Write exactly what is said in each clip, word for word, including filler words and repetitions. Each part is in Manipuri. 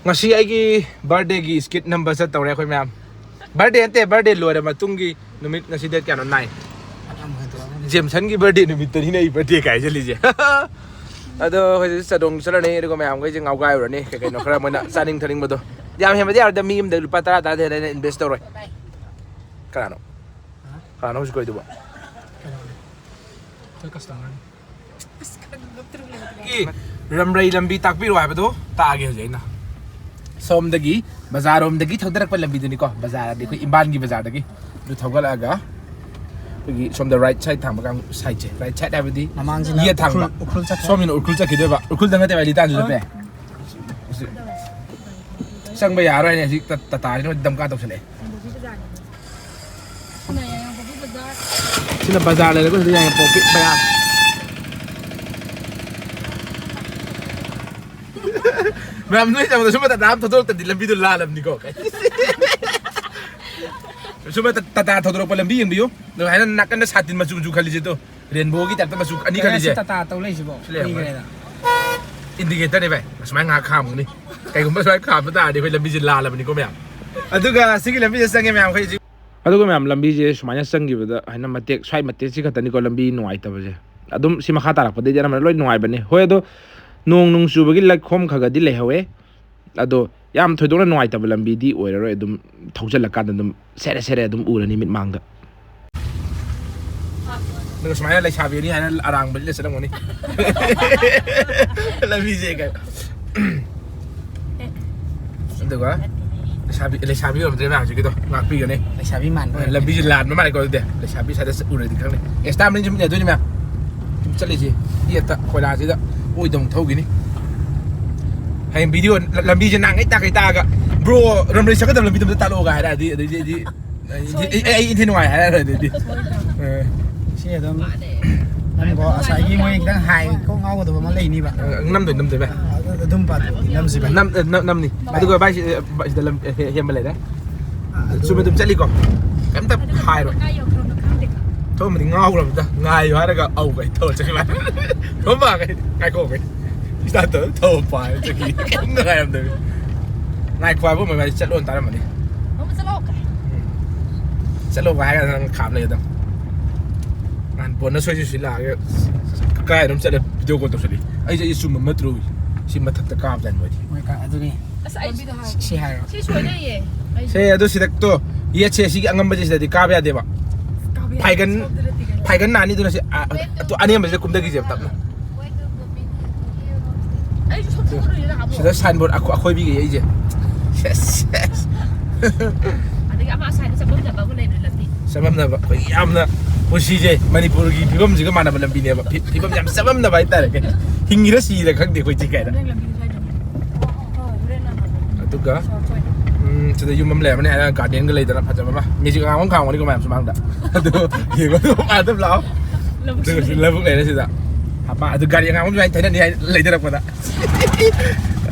ꯉꯁꯤ ꯑꯩꯒꯤ ꯕꯥꯔꯗꯦꯒꯤ ꯁ꯭ꯀꯤꯠ ꯅꯝꯕ ꯆꯠꯇꯧꯔꯦ ꯑꯩꯈꯣꯏ ꯃꯌꯥꯝ꯫ ꯕꯥꯔꯗꯦ ꯅꯠꯇꯦ, ꯕꯥꯔꯗꯦ ꯂꯣꯏꯔ ꯃꯇꯨꯡꯒꯤ ꯅꯨꯃꯤꯠ, ꯉꯁꯤ ꯗꯦꯠ ꯀꯌꯥꯅꯣ? ꯅꯥꯏꯟ꯫ ꯖꯦꯝꯁꯟꯒꯤ ꯕꯥꯔꯗꯦ ꯅꯨꯃꯤꯠꯇꯅꯤꯅꯦ ꯑꯩ ꯕꯥꯔꯗꯦ ꯀꯥꯏ ꯆꯠꯂꯤꯁꯦ꯫ ꯑꯗꯣ ꯍꯧꯖꯤꯛ ꯆꯥꯗꯣꯡ ꯆꯠꯂꯅꯤ, ꯑꯗꯨꯒ ꯃꯌꯥꯝꯈꯩꯁꯦ ꯉꯥꯎꯒꯥꯏꯔꯨꯔꯅꯤ, ꯀꯩ ꯀꯩꯅꯣ ꯈꯔ ꯃꯣꯏꯅ ꯆꯥꯅꯤꯡ ꯊꯛꯅꯤꯡꯕꯗꯣ꯫ ꯌꯥꯝ ꯍꯦꯟꯕꯗꯤ ꯌꯥꯔꯣꯏꯗ, ꯃꯤ ꯑꯃꯗ ꯂꯨꯄꯥ ꯇꯔꯥ ꯇꯔꯥꯗꯤ ꯍꯦꯟꯅ ꯏꯟꯚꯦꯁ ꯇꯧꯔꯣꯏ꯫ ꯀꯅꯥꯅꯣ? ꯀꯅꯥꯅꯣ ꯍꯧꯖꯤꯛ ꯀꯣꯏꯗꯨꯕꯣ? ꯀꯩꯅꯣꯅꯦ, ꯑꯩꯈꯣꯏ ꯀꯁꯇꯃꯔꯅꯤ꯫ ꯒꯤ ꯔꯝꯔꯩ ꯂꯝꯕꯤ ꯇꯥꯛꯄꯤꯔꯣ ꯍꯥꯏꯕꯗꯣ ꯇꯥꯛꯑꯒꯦ ꯍꯧꯖꯤꯛ ꯑꯩꯅ꯫ ꯁꯣꯝꯗꯒꯤ ꯕꯖꯥꯔꯔꯣꯝꯗꯒꯤ ꯊꯧꯗꯔꯛꯄ ꯂꯝꯕꯤꯗꯨꯅꯤꯀꯣ, ꯕꯖꯥꯔꯗꯤ ꯑꯩꯈꯣꯏ ꯏꯝꯕꯥꯜꯒꯤ ꯕꯖꯥꯔꯗꯒꯤ ꯑꯗꯨ ꯊꯧꯒꯠꯂꯛꯑꯒ ꯑꯩꯈꯣꯏꯒꯤ ꯁꯣꯝꯗ ꯔꯥꯏꯠ ꯁꯥꯏꯠ ꯊꯥꯡꯕ ꯀꯥꯡ ꯁꯥꯏꯠꯁꯦ, ꯔꯥꯏꯠ ꯁꯥꯏꯠ ꯍꯥꯏꯕꯗꯤ ꯃꯃꯥꯡꯁꯤꯅ ꯌꯦꯠ ꯊꯥꯡꯕ꯫ ꯎꯈ꯭ꯔꯨꯜ, ꯎꯈ꯭ꯔꯨꯜ ꯆꯠꯈ꯭ꯔꯦ꯫ ꯁꯣꯝꯒꯤꯅ ꯎꯈ꯭ꯔꯨꯜ ꯆꯠꯈꯤꯗꯣꯏꯕ, ꯎꯈ꯭ꯔꯨꯜꯗ ꯅꯠꯇꯦꯕ ꯂꯤꯇꯥꯟꯁꯨ ꯆꯠꯄ ꯌꯥꯏ꯫ ꯆꯪꯕ ꯌꯥꯔꯣꯏꯅꯦ ꯍꯧꯖꯤꯛ ꯇ-, ꯇꯇꯥꯁꯤꯅ ꯗꯝꯀꯥ ꯇꯧꯁꯜꯂꯛꯑꯦ꯫ ꯁꯤꯅ ꯕꯖꯥꯔ ꯂꯩꯔꯒ ꯁꯤꯗ ꯌꯥꯏꯉꯪꯄꯣꯛꯄꯤ ꯕꯖꯥꯔ꯫ ꯃꯌꯥꯝ ꯅꯣꯏ ꯆꯪꯕꯗ ꯁꯨꯝꯕ ꯇꯇꯥ ꯑꯃ ꯊꯧꯗꯣꯔꯛꯇꯗꯤ ꯂꯝꯕꯤꯗꯣ ꯂꯥꯜꯂꯕꯅꯤꯀꯣ꯫ ꯁꯨꯝꯕ ꯇ-, ꯇꯇꯥ ꯊꯧꯗꯣꯔꯛꯄ ꯂꯝꯕꯤ ꯌꯦꯡꯕꯤꯌꯨ꯫ ꯑꯗꯨꯃꯥꯏꯅ ꯅꯥꯀꯟꯗ ꯁꯥꯇꯤꯟ ꯃꯆꯨ ꯃꯆꯨ ꯈꯜꯂꯤꯁꯦ ꯇꯣ꯫ ꯔꯦꯟꯕꯣꯒꯤ ꯇꯥꯏꯞꯇ ꯃꯆꯨ ꯑꯅꯤ ꯈꯜꯂꯤꯁꯦ꯫ ꯇꯇꯥ ꯇꯧ ꯂꯩꯁꯤꯕꯣ? ꯁꯤ ꯂꯩꯔꯝꯒꯅꯤ꯫ ꯀꯨꯏꯈ꯭ꯔꯦꯗ꯫ ꯏꯟꯗꯤꯀꯦꯇꯔꯅꯦ ꯚꯥꯏ, ꯑꯁꯨꯃꯥꯏꯅ ꯉꯥꯏꯍꯥꯛ ꯈꯥꯝꯒꯅꯤ꯫ ꯀꯩꯒꯨꯝꯕ ꯁꯨꯃꯥꯏꯅ ꯈꯥꯝꯕ ꯇꯥꯔꯗꯤ ꯑꯩꯈꯣꯏ ꯂꯝꯕꯤꯁꯦ ꯂꯥꯜꯂꯕꯅꯤꯀꯣ ꯃꯌꯥꯝ꯫ ꯑꯗꯨꯒ ꯁꯤꯒꯤ ꯂꯝꯕꯤꯁꯦ ꯆꯪꯉꯦ ꯃꯌꯥꯝ, ꯑꯩꯈꯣꯏ ꯍꯧꯖꯤꯛ꯫ ꯑꯗꯨꯒ ꯃꯌꯥꯝ ꯂꯝꯕꯤꯁꯦ ꯁꯨꯃꯥꯏꯅ ꯆꯪꯈꯤꯕꯗ ꯍꯥꯏꯅ ꯃꯇꯦꯛ, ꯁ꯭ꯋꯥꯏ ꯃꯇꯦꯛꯁꯤ ꯈꯛꯇꯅꯤꯀꯣ ꯂꯝꯕꯤ ꯅꯨꯡꯉꯥꯏꯇꯕꯁꯦ꯫ ꯑꯗꯨꯝ ꯁꯤ ꯃꯈꯥ ꯇꯥꯔꯛꯄꯗꯩꯗꯤ ꯑꯅꯝꯕꯅ ꯂꯣꯏ ꯅꯨꯡꯉꯥꯏꯕꯅꯦ꯫ ꯍꯣꯏ, ꯑꯗꯣ ꯅꯣꯡ ꯅꯨꯡ ꯆꯨꯕꯒꯤ ꯂꯩꯈꯣꯝ ꯈꯔ ꯈꯔꯗꯤ ꯂꯩꯍꯧꯋꯦ꯫ ꯑꯗꯣ ꯌꯥꯝ ꯊꯣꯏꯗꯣꯛꯅ ꯅꯨꯡꯉꯥꯏꯇꯕ ꯂꯝꯕꯤꯗꯤ ꯑꯣꯏꯔꯔꯣꯏ, ꯑꯗꯨꯝ ꯊꯧꯖꯤꯜꯂꯀꯥꯟꯗ ꯑꯗꯨꯝ ꯁꯦꯔꯦ ꯁꯦꯔꯦ ꯑꯗꯨꯝ ꯎꯔꯅꯤ ꯃꯤꯠꯃꯥꯡꯗ꯫ ꯑꯗꯨꯒ ꯁꯨꯃꯥꯏꯅ ꯂꯩꯁꯥꯕꯤ ꯑꯅꯤ ꯍꯥꯏꯅ ꯑꯔꯥꯡꯕ ꯂꯤꯠꯂ ꯆꯠꯂꯝꯒꯅꯤ꯫ ꯂꯝꯕꯤꯁꯦ ꯀꯩ-, ꯑꯗꯨꯒ ꯂꯩꯁꯥꯕꯤ, ꯂꯩꯁꯥꯕꯤ ꯑꯣꯏꯔꯝꯗ꯭ꯔꯦ ꯃꯌꯥꯝ ꯍꯧꯖꯤꯛꯀꯤꯗꯣ ꯉꯥꯛꯄꯤꯒꯅꯤ꯫ ꯂꯩꯁꯥꯕꯤ ꯃꯥꯟꯕ ꯑꯣꯏꯔꯝꯃꯦ꯫ ꯂꯝꯕꯤꯁꯦ ꯂꯥꯟꯕ ꯃꯥꯜꯂꯦꯀꯣ ꯑꯗꯨꯗꯤ꯫ ꯂꯩꯁꯥꯕꯤ ꯁ꯭ꯋꯥꯏꯗ ꯎꯔꯗꯤ ꯈꯪꯅꯤ꯫ ꯑꯦꯁꯇꯥ ꯃꯅꯤꯡꯁꯨ ꯃꯤꯅ ꯑꯗꯨꯅꯤ ꯃꯌꯥꯝ꯫ ꯁꯨꯝ ꯆꯠꯂꯤꯁꯦ꯫ ꯌꯦꯠꯇ ꯀꯣꯏꯂꯥꯁꯤꯗ ꯑꯣꯏꯗ ꯑꯃꯨꯛ ꯊꯧꯈꯤꯅꯤ꯫ ꯍꯌꯦꯡ ꯚꯤꯗꯤꯑꯣ ꯂ-, ꯂꯝꯕꯤꯁꯦ ꯅꯥꯈꯩ ꯇꯥꯈꯩ ꯇꯥꯛꯑꯒ, "ꯕ꯭ꯔꯣ, ꯔꯝꯔꯩ ꯆꯠꯀꯗꯕ ꯂꯝꯕꯤꯗꯣ ꯑꯝꯇ ꯇꯥꯛꯂꯛꯑꯣꯒ" ꯍꯥꯏꯔꯛꯑꯗꯤ, ꯑꯗꯩꯗꯤ ꯑꯩꯗꯤ, ꯑꯩ, ꯑꯩ, ꯑꯩ ꯏꯟꯊꯤ ꯅꯨꯡꯉꯥꯏ ꯍꯥꯏꯔꯛꯑꯔꯣꯏ ꯑꯗꯩꯗꯤ꯫ ꯑ꯫ ꯁꯤ ꯑꯗꯨꯝ ꯅꯪꯀꯣ ꯉꯁꯥꯏꯒꯤ ꯃꯣꯏ ꯈꯤꯇꯪ ꯍꯥꯏ ꯀꯣꯛ ꯉꯥꯎꯒꯗꯕ ꯑꯃ ꯂꯩꯅꯤꯕ꯫ ꯑ, ꯅꯝꯗꯣꯏ, ꯅꯝꯗꯣꯏ ꯚꯥꯏ꯫ ꯑꯗꯨ, ꯑꯗꯨꯝ ꯄꯥꯊꯣꯛꯑꯗꯤ ꯅꯝꯁꯤ ꯚꯥꯏ꯫ ꯅꯝ-, ꯑ, ꯅꯝ-, ꯅꯝꯅꯤ꯫ ꯑꯗꯨꯒ ꯚꯥꯏ, ꯁꯤ, ꯑ, ꯚꯥꯏ, ꯁꯤꯗ ꯂꯝ, ꯑ, ꯍꯦ-, ꯍꯦꯟꯕ ꯂꯩꯔꯦ꯫ ꯑꯗꯨ ꯆꯨꯝꯅ ꯑꯗꯨꯝ ꯆꯠꯂꯤꯀꯣ꯫ ꯀꯩꯝꯇ ꯍꯥꯏꯔꯣꯏ꯫ ꯀꯥꯏ ꯌꯧꯈ꯭ꯔꯕꯅꯣ ꯈꯪꯗꯦꯀꯣ꯫ ꯊꯧꯔꯝꯕꯗꯤ ꯉꯥꯎꯈ꯭ꯔꯕꯗ ꯉꯥꯏꯌꯣ ꯍꯥꯏꯔꯒ ꯑꯧ ꯀꯩ ꯊꯧꯔ ꯆꯠꯈꯤ ꯃꯥ꯫ ꯊꯣꯝꯕ ꯀꯩ ꯉꯥꯏꯈꯣ ꯀꯩ꯫ ꯏꯁꯇꯥꯔꯠ ꯇꯧꯔ ꯊꯧꯕ ꯄꯥꯏꯔ ꯆꯠꯈꯤ꯫ ꯀꯩꯝ ꯉꯥꯏꯔꯝꯗꯕꯤ꯫ ꯉꯥꯏꯈꯣ ꯍꯥꯏꯕ ꯑꯃ ꯃꯥꯗꯤ ꯆꯠꯂꯣꯅ ꯇꯥꯔꯝꯃꯅꯤ꯫ ꯃꯃꯥ ꯆꯠꯂꯣ꯫ ꯆꯠꯂꯣ ꯍꯥꯏꯔꯒ ꯅꯪ ꯈꯥꯝ ꯂꯩ ꯑꯗꯨꯝ꯫ ꯅꯍꯥꯟ ꯕꯣꯟꯅ ꯁꯣꯏꯁꯤ ꯁꯣꯏ ꯂꯥꯛꯑꯒ ꯀꯥꯏꯗꯅꯣꯝ ꯆꯠꯂ ꯚꯤꯗꯤꯑꯣ ꯀꯣꯜ ꯇꯧꯁꯜꯂꯤ꯫ ꯑꯩꯁꯦ ꯑꯩ ꯆꯨꯝꯕ ꯅꯠꯇ꯭ꯔꯣ? ꯁꯤ ꯃꯊꯛꯇ ꯀꯥꯕꯗꯅꯤ ꯃꯣꯏꯗꯤ꯫ ꯃꯣꯏ ꯀꯥ-, ꯑꯗꯨꯅꯤ꯫ ꯑꯁ ꯑꯩ ꯁꯤ ꯍꯥꯏꯔꯣ꯫ ꯁꯤ ꯁꯣꯏꯅꯩꯌꯦ꯫ ꯑꯩ ꯁꯦ ꯑꯗꯨ ꯁꯤꯗꯛꯇꯣ ꯌꯦꯠꯁꯦ ꯁꯤꯒꯤ ꯑꯉꯝꯕꯁꯦ ꯁꯤꯗꯗꯤ ꯀꯥꯕ ꯌꯥꯗꯦꯕ꯫ ꯀꯥꯕ ꯌꯥꯗꯦ꯫ ꯐꯥꯏꯒꯟ, ꯁꯣꯝꯗ ꯅꯠꯇꯦ ꯀꯩꯅꯣ꯫ ꯐꯥꯏꯒꯟ ꯅꯥꯅꯤ ꯑꯗꯨꯅ ꯁꯤ, ꯑ, ꯑ, ꯑꯅꯦꯝꯕꯁꯦ ꯀꯨꯝꯊꯈꯤꯁꯦꯕ ꯇꯞꯅ꯫ ꯑꯩꯁꯨ ꯁꯣꯝꯗ ꯆꯠꯂꯨꯏꯅꯦ ꯅꯍꯥꯟꯃꯨꯛ꯫ ꯁꯤꯗ ꯁꯥꯏꯟꯕꯣꯔꯗ ꯑꯩꯈꯣꯏ-, ꯑꯩꯈꯣꯏꯕꯤꯒꯤ ꯑꯩꯁꯦ꯫ ꯁꯦꯁ, ꯁꯦꯁ꯫ ꯑꯗꯒꯤ ꯑꯃ ꯑꯁꯥꯏꯗ ꯆꯠꯐꯝ ꯂꯝꯕ ꯑꯃ ꯂꯩꯕꯅꯦ ꯂꯝꯕꯤ꯫ ꯆꯃꯝꯅꯕ ꯑꯩꯈꯣꯏ ꯌꯥꯝꯅ ꯄꯨꯟꯁꯤꯁꯦ ꯃꯅꯤꯄꯨꯔꯒꯤ ꯐꯤꯕꯝꯁꯤꯒ ꯃꯥꯟꯅꯕ ꯂꯝꯕꯤꯅꯦꯕ꯫ ꯐꯤ-, ꯐꯤꯕꯝ ꯌꯥꯝ ꯆꯃꯝꯅꯕ ꯍꯥꯏꯇꯥꯔꯦ꯫ ꯀꯩꯅꯣ ꯍꯤꯡꯉꯤꯔ ꯁꯤꯔ ꯈꯪꯗꯦ ꯑꯩꯈꯣꯏ ꯁꯤ ꯀꯥꯏꯅ꯫ ꯍꯣꯔꯦꯟ ꯂꯝꯕꯤ ꯁ꯭ꯋꯥꯏꯗ꯫ ꯑꯗꯨꯒ, ꯎꯝ, ꯁꯤꯗ ꯌꯨꯝ ꯑꯃ ꯂꯩꯔꯝꯃꯅꯤ, ꯑꯩꯅ ꯒꯥꯔꯗꯦꯟꯒ ꯂꯩꯗꯅ ꯐꯖꯕ ꯑꯃ꯫ ꯃꯤꯁꯦ ꯉꯥꯡꯕ ꯈꯥꯡꯕꯅꯤꯀꯣ ꯃꯌꯥꯝ ꯁꯨꯃꯥꯡꯗ꯫ ꯑꯗꯨ ꯌꯦꯡꯉꯣ, ꯑꯗꯨꯝ ꯑꯗꯨꯝ ꯂꯥꯛꯑꯣ꯫ ꯂꯧꯕꯨꯛꯁꯨ ꯑꯗꯨꯒ ꯂꯩ꯫ ꯂꯧꯕꯨꯛ ꯂꯩꯔꯦ ꯁꯤꯗ꯫ ꯑꯄꯥ-, ꯑꯗꯨ ꯒꯥꯔꯤ ꯑꯉꯥꯡꯕ ꯁꯨꯃꯥꯏꯅ ꯊꯩꯅꯅꯤ ꯍꯥꯏ ꯂꯩꯗꯔꯛꯄꯗ꯫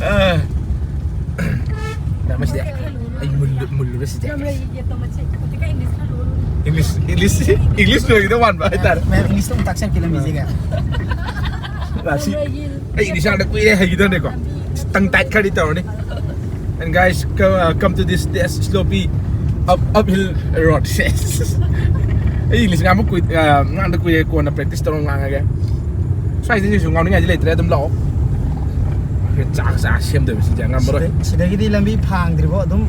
ꯑ꯫ ꯃꯌꯥꯝ ꯑꯁꯤꯗꯤ ꯑꯩ ꯃꯨꯜꯂꯨ-, ꯃꯨꯜꯂꯨꯔꯦ ꯁꯤꯗꯤ꯫ ꯌꯥꯝ ꯂꯩꯌꯦ, ꯌꯦꯠꯇꯣ ꯃꯆꯦꯠ꯫ ꯍꯧꯖꯤꯛꯀꯥꯟ English ꯈꯔ ꯂꯣꯜꯂꯨꯔꯦ꯫ English, English, English ꯂꯣꯏꯒꯗꯧ ꯃꯥꯟꯕ ꯍꯥꯏꯇꯥꯔꯦ꯫ ꯃꯌꯥꯝ English ꯇ ꯑꯃꯨꯛ ꯇꯥꯛꯁꯔꯛꯀꯦ ꯂꯝꯕꯤꯁꯤꯒ꯫ ꯂꯥꯁꯤ-, ꯑꯩ English ꯉꯥꯡꯗ ꯀꯨꯏꯔꯦ ꯍꯩꯈꯤꯗꯕꯅꯦꯀꯣ꯫ ꯈꯤꯇꯪ tight ꯈꯔꯗꯤ ꯇꯧꯔꯅꯤ꯫ And guys, come, uh, come to this, this slopey up, uphill road. ꯑꯩ English ꯉꯥꯡꯕ ꯀꯨꯏ-, ꯑ, ꯉꯥꯡꯗ ꯀꯨꯏꯔꯦ, ꯀꯣꯟꯅ practice ꯇꯧꯔ ꯉꯥꯡꯉꯒꯦ꯫ ꯁ꯭ꯋꯥꯏꯗꯗꯤ ꯀꯩꯁꯨ ꯉꯥꯎꯅꯤꯡꯉꯥꯏꯗꯤ ꯂꯩꯇ꯭ꯔꯦ, ꯑꯗꯨꯝ ꯂꯥꯛꯑꯣ꯫ ꯆꯥꯛ ꯆꯥ ꯁꯦꯝꯗꯣꯏꯕ ꯁꯤꯗꯤ ꯑꯉꯝꯃꯔꯣꯏ꯫ ꯁꯤꯗ-, ꯁꯤꯗꯒꯤꯗꯤ ꯂꯝꯕꯤ ꯐꯥꯡꯗ꯭ꯔꯤꯕꯣ ꯑꯗꯨꯝ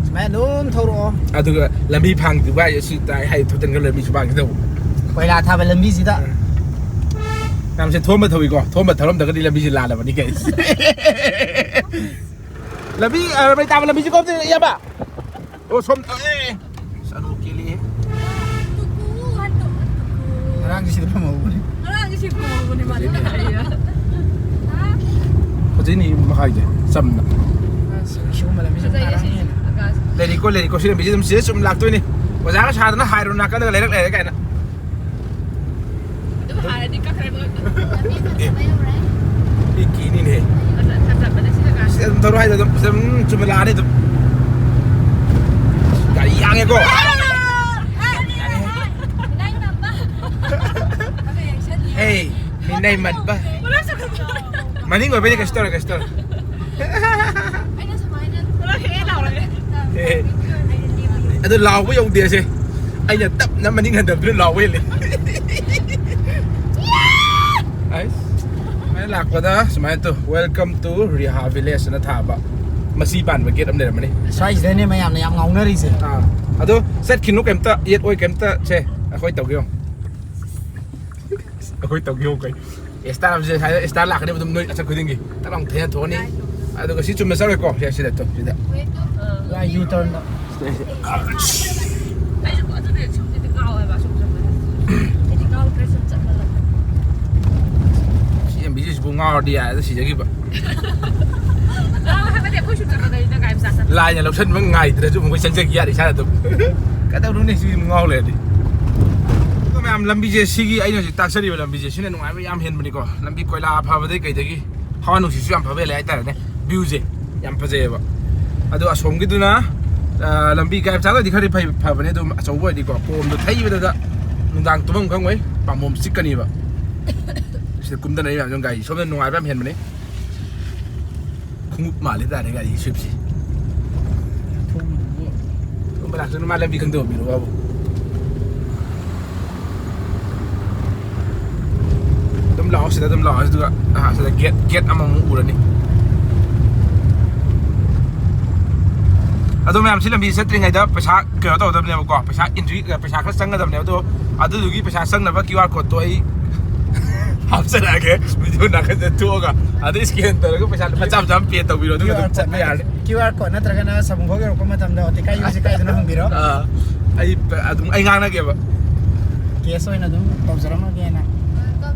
ꯁꯨꯃꯥꯏꯅ ꯑꯗꯨꯝ ꯊꯧꯔꯛꯑꯣ꯫ ꯑꯗꯨꯒ ꯂꯝꯕꯤ ꯐꯥꯡꯗ꯭ꯔꯤꯕ ꯍꯥꯏꯁꯦ ꯁꯤ ꯇꯥꯏ ꯍꯥꯏ ꯊꯣꯛꯇꯅꯒ ꯂꯝꯕꯤꯁꯨ ꯐꯥꯡꯈꯤꯗꯧꯕ꯫ ꯀꯣꯏꯂꯥ ꯊꯥꯕ ꯂꯝꯕꯤꯁꯤꯗ꯫ ꯎꯝ꯫ ꯌꯥꯝꯁꯦ ꯊꯣꯝꯕ ꯊꯧꯏꯀꯣ꯫ ꯊꯣꯝꯕ ꯊꯧꯔꯝꯗ꯭ꯔꯒꯗꯤ ꯂꯝꯕꯤꯁꯦ ꯂꯥꯜꯂꯕꯅꯤ ꯀꯩ꯫ ꯂꯝꯕꯤ, ꯑ, ꯂꯝꯕꯤ ꯇꯥꯕ ꯂꯝꯕꯤꯁꯦ ꯀꯣꯝꯗ ꯏꯌꯥꯝꯕ꯫ ꯑꯣ, ꯁꯣꯝ, ꯑꯦ, ꯑꯁ, ꯑꯅꯣꯛ ꯀꯦꯜꯂꯤꯍꯦ꯫ ꯉꯔꯥꯡꯁꯨ ꯁꯤꯗ ꯐꯝꯍꯧꯕꯅꯦ꯫ ꯉꯔꯥꯡꯁꯨ ꯁꯤ ꯐꯝꯍꯧꯕꯅꯦ, ꯃꯥꯗꯤ꯫ ꯐꯖꯩꯅꯦ꯫ ꯐꯖꯩꯅꯦ ꯃꯈꯥꯏꯁꯦ, ꯆꯝꯅ꯫ ꯑꯁ, ꯁꯤꯒꯨꯝꯕ ꯂꯝꯕꯤꯁꯦ ꯐꯖꯩꯌꯦ ꯁꯤꯁꯦ, ꯇꯥꯔꯝꯃꯦꯅ꯫ ꯑꯀꯥꯁ꯫ ꯂꯩꯔꯤꯀꯣ, ꯂꯩꯔꯤꯀꯣ, ꯁꯤ ꯂꯝꯕꯤꯁꯦ ꯑꯗꯨꯝ ꯁꯤꯗ ꯆꯨꯝ ꯂꯥꯛꯇꯣꯏꯅꯦ꯫ ꯑꯣꯖꯥꯒ ꯁꯥꯗꯅ ꯍꯥꯏꯔꯣ ꯅꯥꯀꯟꯗꯒ ꯂꯩꯔꯛ ꯂꯩꯔꯦ ꯀꯥꯏꯅ꯫ ꯑꯗꯨꯝ ꯍꯥꯏꯔꯗꯤ ꯀꯛꯈ꯭ꯔꯦ ꯃꯣꯏ꯫ ꯑꯦ꯫ ꯑꯩ ꯀꯤꯅꯤꯅꯦ꯫ ꯐꯖ-, ꯐꯖꯕꯅꯦ ꯁꯤ ꯖꯒꯥꯁꯦ꯫ ꯁꯤꯗ ꯑꯗꯨꯝ ꯊꯧꯔꯣ ꯍꯥꯏꯗ ꯑꯗꯨꯝ, ꯁꯤꯗ ꯑꯗꯨꯝ ꯆꯨꯝꯅ ꯂꯥꯛꯑꯅꯤ ꯑꯗꯨꯝ꯫ ꯒꯥꯔꯤ ꯌꯥꯡꯉꯦꯀꯣ꯫ ꯑꯦ, ꯃꯤꯅꯥꯏ ꯃꯠꯄ꯫ ꯃꯅꯤꯡ ꯑꯣꯏꯕꯩꯗꯤ ꯀꯩꯁꯨ ꯇꯧꯔꯣꯏ, ꯀꯩꯁꯨ ꯇꯧꯔꯣꯏ꯫ ꯑꯩꯅ ꯁꯨꯃꯥꯏꯅ ꯑꯗꯨ ꯂꯥꯎꯕ ꯌꯧꯗꯦ ꯑꯁꯦ꯫ ꯑꯩꯅ ꯇꯞꯅ ꯃꯅꯤꯡ ꯍꯟꯗꯕꯗꯨꯅ ꯂꯥꯎꯕ ꯍꯦꯜꯂꯦ꯫ ꯑꯩꯁ, ꯁꯨꯃꯥꯏꯅ ꯂꯥꯛꯄꯗ ꯁꯨꯃꯥꯏꯅ ꯇꯧ, "Welcome to Riha Village" ꯑꯅ ꯊꯥꯕ ꯃꯁꯤ ꯄꯥꯟꯕ ꯒꯦꯠ ꯑꯃ ꯂꯩꯔꯝꯃꯅꯤ꯫ ꯁ꯭ꯋꯥꯏꯁꯤꯗꯅꯦ ꯃꯌꯥꯝꯅ ꯌꯥꯝ ꯉꯥꯎꯅꯔꯤꯁꯦ꯫ ꯑꯥ, ꯑꯗꯣ ꯆꯠꯈꯤꯅꯨ, ꯀꯩꯝꯇ ꯌꯦꯠ ꯑꯣꯏ, ꯀꯩꯝꯇ ꯁꯦ, ꯑꯩꯈꯣꯏ ꯇꯧꯒꯦ ꯌꯦꯡꯉꯣ꯫ ꯑꯩꯈꯣꯏ ꯇꯧꯒꯦ ꯌꯦꯡꯉꯣ ꯀꯩ꯫ ꯁ꯭ꯇꯥꯔ ꯁꯦ ꯁ꯭ꯋꯥꯏꯗ ꯁ꯭ꯇꯥꯔ ꯂꯥꯛꯀꯅꯦꯕ ꯑꯗꯨꯝ ꯅꯣꯏ ꯑꯆꯠ ꯈꯨꯗꯤꯡꯒꯤ꯫ ꯇꯛ ꯂꯥꯎꯅ ꯊꯩꯅ ꯊꯣꯛꯑꯅꯤ꯫ ꯑꯗꯨꯒ ꯁꯤ ꯆꯨꯝꯅ ꯆꯠꯂꯣꯏꯀꯣ꯫ ꯁꯦ, ꯁꯤꯗ ꯇꯨ, ꯁꯤꯗ꯫ ꯌꯥ, ꯌꯨ ꯇꯔꯟꯗ꯫ ꯑꯩꯁꯨ ꯑꯗꯨꯅꯦ ꯁꯨꯝꯗꯗꯤ ꯉꯥꯎꯋꯦꯕ, ꯑꯁꯨꯝ ꯆꯠꯄꯗ꯫ ꯑꯩꯗꯤ ꯉꯥꯎꯗ꯭ꯔꯦ, ꯁꯨꯝ ꯆꯠꯃꯜꯂꯛꯇꯅ꯫ ꯁꯤ ꯑꯦꯝ ꯕꯤ ꯁꯤꯁꯤꯕꯨ ꯉꯥꯎꯔꯗꯤ ꯌꯥꯔꯦꯗ, ꯁꯤꯖꯈꯤꯕ꯫ ꯉꯥꯎꯋꯦ ꯍꯥꯏꯕꯗꯤ ꯑꯩꯈꯣꯏ ꯁꯨꯝ ꯆꯠꯄꯗꯅꯤꯗ ꯒꯥꯔꯤ ꯃꯆꯥ ꯆꯠꯄ꯫ ꯂꯥꯏꯅ ꯂꯧꯁꯟꯕ ꯉꯥꯏꯗ꯭ꯔꯁꯨ ꯃꯈꯣꯏ ꯆꯪꯖꯒꯦ ꯌꯥꯔꯦ ꯏꯁꯥꯅ ꯑꯗꯨꯝ꯫ ꯀꯩꯗꯧꯔꯨꯅꯤ ꯁꯤ ꯉꯥꯎ ꯂꯩꯔꯗꯤ꯫ ꯑꯗꯣ ꯃꯌꯥꯝ, ꯂꯝꯕꯤꯁꯦ ꯁꯤꯒꯤ ꯑꯩꯅ ꯍꯧꯖꯤꯛ ꯇꯥꯛꯆꯔꯤꯕ ꯂꯝꯕꯤꯁꯦ ꯁꯤꯅ ꯅꯨꯡꯉꯥꯏꯕ ꯌꯥꯝ ꯍꯦꯟꯕꯅꯤꯀꯣ꯫ ꯂꯝꯕꯤ ꯀꯣꯏꯂꯥ ꯐꯕꯗꯩ ꯀꯩꯗꯒꯤ ꯍꯋꯥ ꯅꯨꯡꯁꯤꯠꯁꯨ ꯌꯥꯝ ꯐꯕ ꯍꯦꯜꯂꯦ ꯍꯥꯏꯇꯥꯔꯦꯅꯦ꯫ ꯚ꯭ꯌꯨꯁꯦ ꯌꯥꯝ ꯐꯖꯩꯌꯦꯕ꯫ ꯑꯗꯣ ꯑꯁꯣꯝꯒꯤꯗꯨꯅ, ꯑ, ꯂꯝꯕꯤ ꯒꯥꯔꯤ ꯃꯆꯥꯗꯗꯤ ꯈꯔꯗꯤ ꯐꯩ-, ꯐꯕꯅꯦ꯫ ꯑꯗꯨꯝ ꯑꯆꯧꯕ ꯑꯣꯏꯔꯗꯤꯀꯣ, ꯄꯣꯝꯗꯣ ꯊꯩꯕꯗꯗ ꯅꯨꯡꯗꯥꯡ ꯇꯨꯝꯐꯝ ꯈꯪꯉꯣꯏ, ꯄꯥꯝꯕꯣꯝ ꯆꯤꯛꯀꯅꯤꯕ꯫ ꯁꯤꯗ ꯀꯨꯝꯗꯅꯔꯤꯕ ꯃꯌꯥꯝꯁꯤꯅ ꯒꯥꯔꯤ ꯁꯣꯝꯗ ꯅꯨꯡꯉꯥꯏꯕ ꯌꯥꯝ ꯍꯦꯟꯕꯅꯦ꯫ ꯈꯣꯡꯎꯞ ꯃꯥꯜꯂꯦ ꯇꯥꯔꯦ ꯒꯥꯔꯤ ꯁ꯭ꯋꯤꯞꯁꯦ꯫ ꯊꯣꯡꯕ ꯂꯥꯛꯇꯣꯏꯅ ꯃꯥ ꯂꯝꯕꯤ ꯈꯪꯗꯕ ꯃꯤꯔꯣ ꯕꯥꯕꯨ? ꯑꯗꯨꯝ ꯂꯥꯛꯑꯣ, ꯁꯤꯗ ꯑꯗꯨꯝ ꯂꯥꯛꯑꯣ, ꯑꯗꯨꯒ, ꯑꯥ, ꯁꯤꯗ ꯒꯦꯠ, ꯒꯦꯠ ꯑꯃꯃꯨꯛ ꯎꯔꯅꯤ꯫ ꯑꯗꯣ ꯃꯌꯥꯝ, ꯁꯤ ꯂꯝꯕꯤ ꯆꯠꯇ꯭ꯔꯤꯉꯩꯗ ꯄꯩꯁꯥ ꯀꯩꯅꯣ ꯇꯧꯒꯗꯕꯅꯦꯕꯀꯣ, ꯄꯩꯁꯥ entry, ꯄꯩꯁꯥ ꯈꯔ ꯆꯪꯒꯗꯕꯅꯦ꯫ ꯑꯗꯣ ꯑꯗꯨꯗꯨꯒꯤ ꯄꯩꯁꯥ ꯆꯪꯅꯕ QR code ꯇꯣ ꯑꯩ ꯍꯥꯞꯆꯔꯛꯑꯒꯦ video ꯅꯥꯀꯟꯗ ꯊꯣꯛꯑꯒ, ꯑꯗꯩ scan ꯇꯧꯔꯒ ꯄꯩꯁꯥ ꯂꯨꯄꯥ ꯆꯥꯝꯃ ꯆꯥꯝꯃ pay ꯇꯧꯕꯤꯔꯣ, ꯑꯗꯨꯒ ꯑꯗꯨꯝ ꯆꯠꯄ ꯌꯥꯔꯅꯤ꯫ QR code ꯅꯠꯇ꯭ꯔꯒꯅ ꯁꯃꯨꯈꯣꯛ ꯌꯧꯔꯛꯄ ꯃꯇꯝꯗ ꯑꯣꯇꯤꯀꯥꯏ ꯌꯨꯁꯤ ꯀꯥꯏꯗꯅꯣ ꯍꯪꯕꯤꯔꯣ꯫ ꯑꯥ, ꯑꯩ ꯑꯗꯨꯝ ꯑꯩ ꯉꯥꯡꯅꯒꯦꯕ꯫ Cash ꯑꯣꯏꯅ ꯑꯗꯨꯝ ꯇꯧꯖꯔꯝꯃꯒꯦꯅ꯫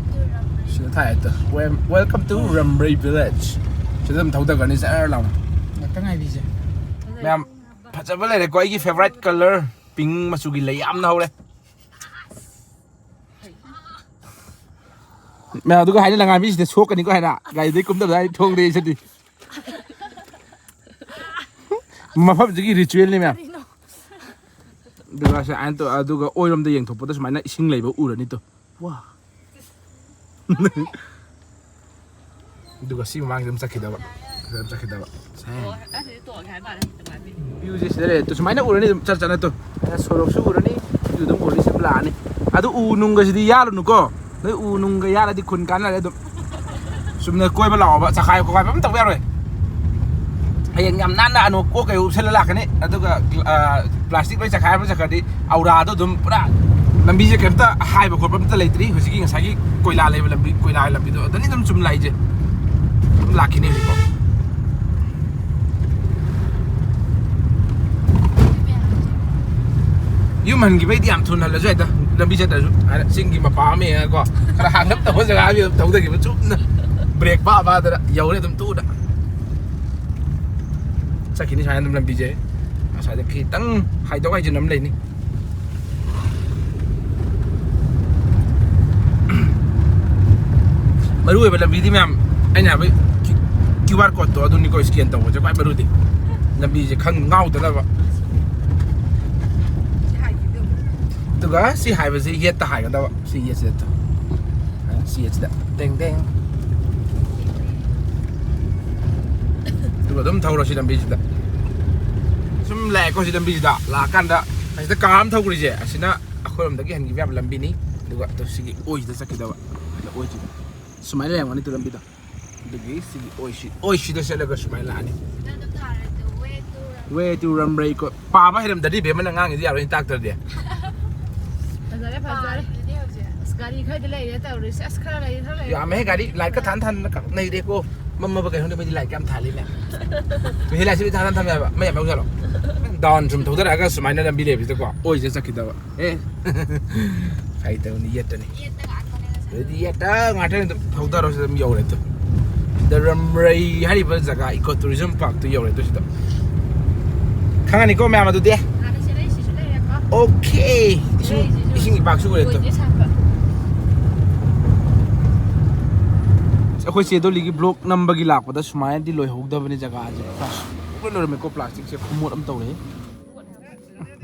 ꯁꯤꯗ ꯊꯥꯏ ꯍꯦꯛꯇ, "Wel-, welcome to Ramrei Village"꯫ ꯁꯤꯗ ꯑꯗꯨꯝ ꯊꯧꯗꯈ꯭ꯔꯅꯤ ꯖꯔ ꯂꯥꯎꯅ꯫ ꯉꯥꯛꯇ ꯉꯥꯏꯕꯤꯁꯦ꯫ ꯃꯌꯥꯝ, ꯐꯖꯕ ꯂꯩꯔꯦꯀꯣ꯫ ꯑꯩꯒꯤ favourite colour pink ꯃꯆꯨꯒꯤ ꯂꯩ ꯌꯥꯝꯅ ꯍꯧꯔꯦ꯫ ꯃꯌꯥꯝ, ꯑꯗꯨꯒ ꯍꯥꯏꯅ ꯂꯪꯉꯥꯏ ꯃꯤꯁꯤꯗ ꯁꯣꯛꯀꯅꯤꯀꯣ ꯍꯥꯏꯅ ꯒꯥꯔꯤꯗꯩ ꯀꯨꯝꯊꯕꯗ ꯑꯩ ꯊꯣꯡꯗꯦ ꯁꯤꯗꯤ꯫ ꯃꯐꯝꯁꯤꯒꯤ ritual ꯅꯤ ꯃꯌꯥꯝ꯫ ꯑꯗꯨꯒ ꯁꯤ ꯑꯥꯏꯟ ꯇꯧ-, ꯑꯗꯨꯒ ꯑꯣꯏꯔꯣꯝꯗ ꯌꯦꯡꯊꯣꯛꯄꯗ ꯁꯨꯃꯥꯏꯅ ꯏꯁꯤꯡ ꯂꯩꯕ ꯎꯔꯅꯤ ꯇꯨ꯫ ꯋꯥ꯫ ꯑꯗꯨꯒ ꯁꯤ ꯃꯃꯥꯡꯁꯤꯗ ꯑꯗꯨꯝ ꯆꯠꯈꯤꯗꯕ꯫ ꯆꯠꯈꯤꯗꯕ꯫ ꯑꯣ, ꯑꯁꯤꯗꯤ ꯇꯣꯛꯑꯒꯦ ꯍꯥꯏ ꯃꯥꯜꯂꯦ, ꯅꯨꯡꯉꯥꯏꯕꯤ꯫ View ꯁꯦ ꯁꯤꯗ ꯂꯩꯔꯦ꯫ ꯁꯨꯃꯥꯏꯅ ꯎꯔꯅꯤ ꯑꯗꯨꯝ ꯆꯠ ꯆꯠꯅ ꯇꯨ꯫ ꯁꯣꯔꯣꯛꯁꯨ ꯎꯔꯅꯤ, view ꯑꯗꯨꯝ ꯎꯔꯅꯤ, ꯁꯨꯝ ꯂꯥꯛꯑꯅꯤ꯫ ꯑꯗꯨ ꯎ ꯅꯨꯡꯒꯁꯤꯗꯤ ꯌꯥꯜꯂꯨꯅꯨꯀꯣ꯫ ꯅꯣꯏ ꯎ ꯅꯨꯡꯒ ꯌꯥꯜꯂꯗꯤ ꯈꯨꯟ ꯀꯥꯟꯅꯔꯦ ꯑꯗꯨꯝ꯫ ꯆꯨꯝꯅ ꯀꯣꯏꯕ ꯂꯥꯛꯑꯣꯕ, ꯆꯈꯥꯏ ꯈꯣꯈꯥꯏꯕ ꯑꯝꯇ ꯇꯧꯕ ꯌꯥꯔꯣꯏ꯫ ꯍꯌꯦꯡ ꯌꯥꯝ ꯅꯥꯟꯅ ꯑꯅꯣꯛ ꯀꯣꯛ ꯀꯩ ꯎꯞꯁꯜꯂ ꯂꯥꯛꯀꯅꯤ, ꯑꯗꯨꯒ, ꯑ, plastic ꯂꯣꯏ ꯆꯈꯥꯏꯔ ꯆꯠꯈ꯭ꯔꯗꯤ ꯑꯧꯔꯥꯗꯣ ꯑꯗꯨꯝ ꯄꯨꯔꯥ ꯂꯝꯕꯤꯁꯦ ꯀꯩꯝꯇ ꯍꯥꯏꯕ ꯈꯣꯠꯄ ꯑꯝꯇ ꯂꯩꯇ꯭ꯔꯤ꯫ ꯍꯧꯖꯤꯛꯀꯤ ꯉꯁꯥꯏꯒꯤ ꯀꯣꯏꯂꯥ ꯂꯩꯕ ꯂꯝꯕꯤ, ꯀꯣꯏꯂꯥꯒꯤ ꯂꯝꯕꯤꯗꯣ ꯑꯗꯨꯅꯤ ꯑꯗꯨꯝ ꯆꯨꯝ ꯂꯥꯛꯏꯁꯦ꯫ ꯑꯗꯨꯝ ꯂꯥꯛꯈꯤꯅꯤ ꯍꯧꯖꯤꯛꯐꯥꯎ꯫ ꯌꯨꯝ ꯍꯟꯈꯤꯕꯩꯗꯤ ꯌꯥꯝ ꯊꯨꯅ ꯍꯜꯂꯁꯨ ꯌꯥꯏꯗ, ꯂꯝꯕꯤ ꯆꯠꯇ꯭ꯔꯁꯨ꯫ ꯍꯥꯏꯗꯤ ꯆꯤꯡꯒꯤ ꯃꯄꯥ ꯑꯃ ꯌꯦꯡꯉꯒꯀꯣ, ꯈꯔ ꯍꯥꯡꯂꯞ ꯇꯧꯕ ꯖꯒꯥ ꯑꯃ ꯊꯧꯗꯈꯤꯕ ꯆꯨꯝꯅ brake ꯐꯥ ꯐꯥꯗꯅ ꯌꯧꯔꯦ ꯑꯗꯨꯝ ꯇꯨꯅ꯫ ꯆꯠꯈꯤꯅꯤ ꯁꯨꯃꯥꯏꯅ ꯑꯗꯨꯝ ꯂꯝꯕꯤꯁꯦ꯫ ꯑꯁ꯭ꯋꯥꯏꯗ ꯈꯤꯇꯪ ꯍꯥꯏꯗꯣꯛ ꯍꯥꯏꯖꯤꯟ ꯑꯃ ꯂꯩꯅꯤ꯫ ꯃꯔꯨ ꯑꯣꯏꯕ ꯂꯝꯕꯤꯗꯤ ꯃꯌꯥꯝ ꯑꯩꯅ ꯍꯥꯏꯕ QR code ꯇꯣ ꯑꯗꯨꯅꯤꯀꯣ scan ꯇꯧꯕꯁꯦ ꯈ꯭ꯋꯥꯏ ꯃꯔꯨꯗꯤ꯫ ꯂꯝꯕꯤꯁꯦ ꯈꯪ ꯉꯥꯎꯗꯅꯕ꯫ ꯑꯗꯨꯒ ꯁꯤ ꯍꯥꯏꯕꯁꯤ ꯌꯦꯠꯇ ꯍꯥꯏꯒꯗꯕ꯫ ꯁꯤ ꯌꯦꯠꯁꯤꯗ ꯇꯧ꯫ ꯁꯤ ꯌꯦꯠꯁꯤꯗ꯫ ꯇꯦꯡ ꯇꯦꯡ꯫ ꯑꯗꯨꯒ ꯑꯗꯨꯝ ꯊꯧꯔꯣ ꯁꯤ ꯂꯝꯕꯤꯁꯤꯗ꯫ ꯁꯨꯝ ꯂꯥꯛꯑꯦꯀꯣ ꯁꯤ ꯂꯝꯕꯤꯁꯤꯗ꯫ ꯂꯥꯛꯑꯀꯥꯟꯗ ꯑꯁꯤꯗ car ꯑꯃ ꯊꯧꯈ꯭ꯔꯤꯁꯦ, ꯑꯁꯤꯅ ꯑꯩꯈꯣꯏꯔꯣꯝꯗꯒꯤ ꯍꯟꯈꯤꯕ ꯌꯥꯕ ꯂꯝꯕꯤꯅꯤ꯫ ꯑꯗꯨꯒ ꯑꯗꯨ ꯁꯤꯒꯤ ꯑꯣꯏꯁꯤꯗ ꯆꯠꯈꯤꯗꯕ꯫ ꯑꯗ ꯑꯣꯏꯁꯤꯗ꯫ ꯁꯨꯃꯥꯏꯅ ꯂꯩꯔꯝꯒꯅꯤ ꯇꯨ ꯂꯝꯕꯤꯗꯣ꯫ ꯑꯗꯨꯒꯤ ꯁꯤꯒꯤ ꯑꯣꯏꯁꯤ-, ꯑꯣꯏꯁꯤꯗ ꯆꯠꯂꯒ ꯁꯨꯃꯥꯏꯅ ꯂꯥꯛꯑꯅꯤ꯫ Way to Ramrei ꯀꯣ-, ꯄꯥꯕ ꯍꯩꯔꯝꯗ꯭ꯔꯗꯤ ꯕꯦꯝꯃꯅ ꯉꯥꯡꯉꯤꯗꯤ ꯌꯥꯔꯣꯏ ꯇꯥꯛꯇ꯭ꯔꯗꯤ꯫ ꯐꯖꯔꯦ, ꯐꯖꯔꯦ꯫ ꯑꯁ, ꯒꯥꯔꯤ ꯈꯔꯗꯤ ꯂꯩꯔꯦ ꯇꯧꯔꯤꯁꯦ꯫ ꯑꯁ, ꯈꯔ ꯂꯩꯔꯦ, ꯈꯔ ꯂꯩꯔꯦ꯫ ꯌꯥꯝꯃꯦꯍꯦ, ꯒꯥꯔꯤ light ꯀ ꯊꯥꯟ ꯊꯥꯟꯗꯅ ꯀꯛ ꯅꯩꯔꯦꯀꯣ꯫ ꯃꯝꯃꯕ ꯀꯩꯅꯣ ꯈꯪꯗꯦ, ꯃꯣꯏꯗꯤ light ꯀ ꯌꯥꯝ ꯊꯥꯜꯂꯤꯅꯦ꯫ ꯃꯤ light ꯁꯤ ꯊꯥꯟ ꯊꯥꯟ ꯊꯝꯃꯦ ꯍꯥꯏꯕ, ꯃꯩ ꯌꯥꯝ ꯌꯥꯎꯖꯥꯠꯂꯣ? Down ꯁꯨꯝ ꯊꯧꯗꯔꯛꯑꯒ ꯁꯨꯃꯥꯏꯅ ꯂꯝꯕꯤ ꯂꯩꯕꯁꯤꯗꯀꯣ, ꯑꯣꯏꯁꯤꯗ ꯆꯠꯈꯤꯗꯕ꯫ ꯑꯦ꯫ ꯐꯥꯒꯤ ꯇꯧꯕꯅꯤ, ꯌꯦꯠꯇꯅꯤ꯫ ꯌꯦꯠꯇ ꯉꯥꯛꯇꯅꯦ ꯉꯁꯥꯏ꯫ ꯑꯗꯨꯗꯤ ꯌꯦꯠꯇ ꯉꯥꯛꯇꯅꯤ, ꯑꯗꯨꯝ ꯊꯧꯗꯔꯣ, ꯁꯤꯗ ꯑꯗꯨꯝ ꯌꯧꯔꯦ ꯑꯗꯨ꯫ The Ramrei ꯍꯥꯏꯔꯤꯕ ꯖꯒꯥ eco tourism park ꯇꯨ ꯌꯧꯔꯦ ꯑꯗꯨ ꯁꯤꯗ꯫ ꯈꯪꯉꯅꯤꯀꯣ ꯃꯌꯥꯝ ꯑꯗꯨꯗꯤ? ꯍꯥꯟꯅ ꯁꯤꯗꯩ ꯁꯤꯁꯨ ꯂꯩꯔꯦꯀꯣ꯫ Okay꯫ ꯏꯁꯤꯡ, ꯂꯩꯔꯤꯁꯤꯁꯨ ꯏꯁꯤꯡ ꯏꯄꯥꯛꯁꯨ ꯎꯔꯦ ꯑꯗꯨ꯫ ꯑꯣꯏꯗꯦ ꯁꯥꯠꯄ꯫ ꯑꯩꯈꯣꯏ ꯆꯦ ꯗꯣꯂꯤꯒꯤ vlog ꯅꯝꯕꯒꯤ ꯂꯥꯛꯄꯗ ꯁꯨꯃꯥꯏꯅꯗꯤ ꯂꯣꯏꯍꯧꯗꯕꯅꯤ ꯖꯒꯥꯁꯦ꯫ ꯄꯨꯔꯥ ꯂꯣꯏꯔꯝꯃꯦꯀꯣ, plastic ꯁꯦ ꯈꯨꯃꯣꯠ ꯑꯃ ꯇꯧꯔꯦ꯫